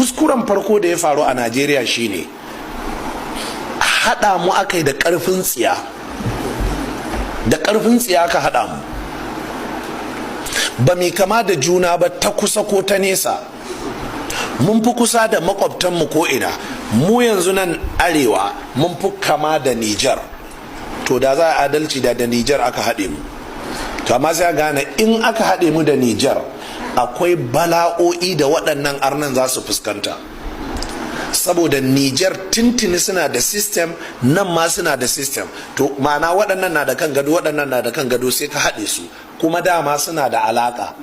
Kuskuren farko da ya faru a Najeriya shine haɗa mu aka yi da ƙarfin tsiya. Da ƙarfin tsiya aka haɗa mu. Ba mai kama da juna ba ta kusa ko ta nesa. Mun fi kusa da makwabtanmu ko ina. Mu yanzu nan arewa mun fi kama da Nijar. To, da za a adalci, da Nijar aka haɗe mu. To, amma sai a gane in aka haɗe mu da Nijar, akwai bala'o'i da waɗannan arnan za su fuskanta, saboda Nijar tintini suna da system, nan ma suna da system. To, ma'ana waɗannan na da kan gado, waɗannan na da kan gado, sai ka haɗe su, kuma dama suna da alaka.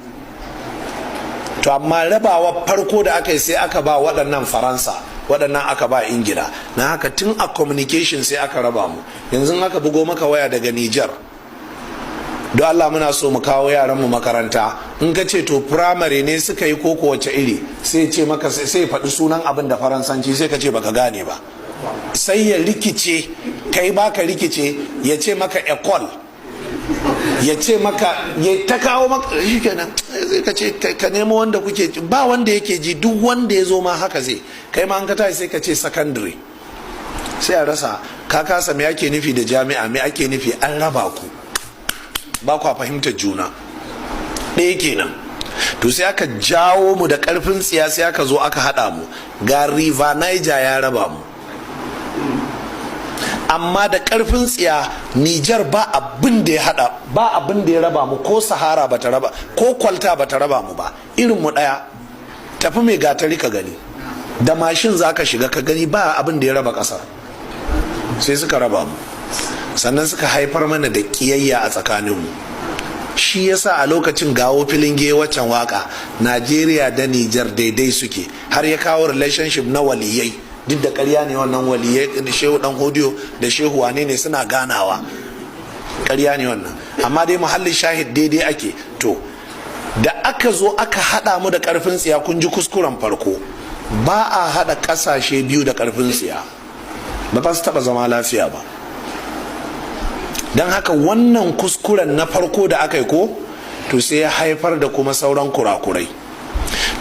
To, amma rabawa farko da aka yi, sai aka ba waɗannan Faransa, waɗannan aka ba Ingila. Na haka tun a communication sai aka raba mu. Yanzu aka bugo maka waya daga Nijar, "Don Allah muna so mu kawo yaranmu makaranta," in ka ce, "To, firamare ne suka yi ko wace iri?" sai ce maka, sai faɗi sunan abin da Faransanci, sai ka ce baka gane ba. Sai ya rikice, kai baka rikice, ya ce maka école, ya ce maka, ya ta kawo maka. Shi kenan, sai ka ce ka nemo wanda kuke. Ba wanda yake ji. Duk wanda ya zo ma haka zai kai ma. An ka tashi sai ka ce secondary, sai a rasa, ka kasa me ake nufi da jami'a, me ake nufi. An raba ku, ba kwa fahimtar juna. Ɗaya kenan. To, sai aka jawo mu da ƙarfin tsiya, sai aka zo aka haɗa mu. Ga River Niger ya raba mu, amma da ƙarfin tsiya Nijar ba abin da ya haɗa, ba abin da ya raba mu. Ko Sahara ba ta raba, ko kwalta ba ta raba mu ba. Irin mu ɗaya. Tafi mai gatari ka gani, da mashin za ka shiga ka gani, ba abin da ya raba ƙasar. Sai suka raba mu, sannan suka haifar mana da ƙiyayya a tsakaninmu. Shi yasa a lokacin Gawo Filinge waccan waka, "Najeriya da Nijar daidai suke", har ya kawo relationship na waliyai. Duk da karya ne wannan, waliyai da Shehu Dan Hodiyo da Shehu wane ne suna ganawa, karya ne wannan. Amma dai muhallin shahid, daidai ake. To, da aka zo aka haɗa mu da ƙarfin tsiya, kun ji kuskuren farko. Ba a haɗa ƙasashe biyu da ƙarfin tsiya, ba za su taɓa zama lafiya ba. Don haka wannan kuskuren na farko da aka yi ko, to sai ya haifar da kuma sauran kurakurai.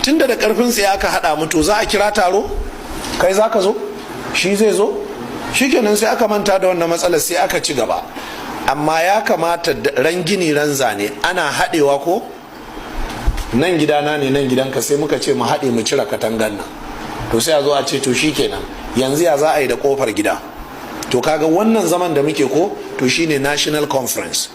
Tunda da karfin tsiya aka haɗa mu, to za a kira taro, kai za ka zo, shi zai zo, shikenan, sai aka manta da wannan matsalar, sai aka ci gaba. Amma ya kamata ran gini ran zane, ana haɗewa ko nan gidana ne, nan gidanka, sai muka ce mu haɗe, mu cire katangan nan. To, sai a zo a ce, "To, shikenan, yanzu ya za a yi da kofar gida?" To, kaga wannan zaman da muke ko, to shine national conference.